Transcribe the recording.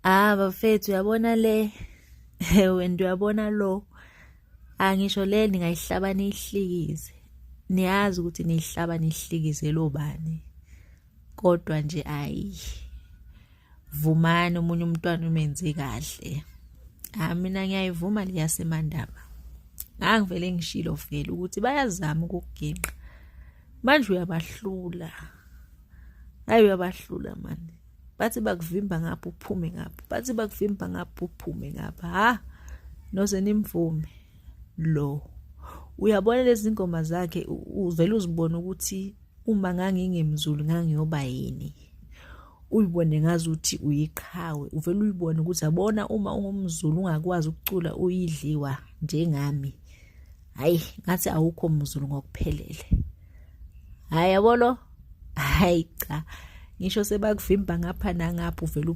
Ah bafethu, uyabona le, wena uyabona lo, angisho le ningayihlaba niyihlikize, niyazi ukuthi niyihlaba nihlikize lo bani, kodwa nje ayi vumani omunye umntwana umenze kahle. Ah, mina ngiyayivuma le yaseMandaba, ngangivele ngishilo vele ukuthi bayazama ukukuginqa, manje uyabahlula. Hayi, uyabahlula mani. Bathi bakuvimba ngapha, uphume ngapha, bathi bakuvimba ngapha, uphume ngapha. Ha, noze nimvume lo. Uyabona lezi ngoma zakhe, uvele uzibone ukuthi uma ngangingemzulu ngangiyoba yini. Uyibone ngazuthi uyiqhawe, uvele uyibone ukuthi yabona uma ungumZulu ungakwazi ukucula uyidliwa njengami, hayi ngathi awukho mZulu ngokuphelele. Hayi, yabo lo, hayi cha, ngisho sebakuvimba ngapha nangapha uvele.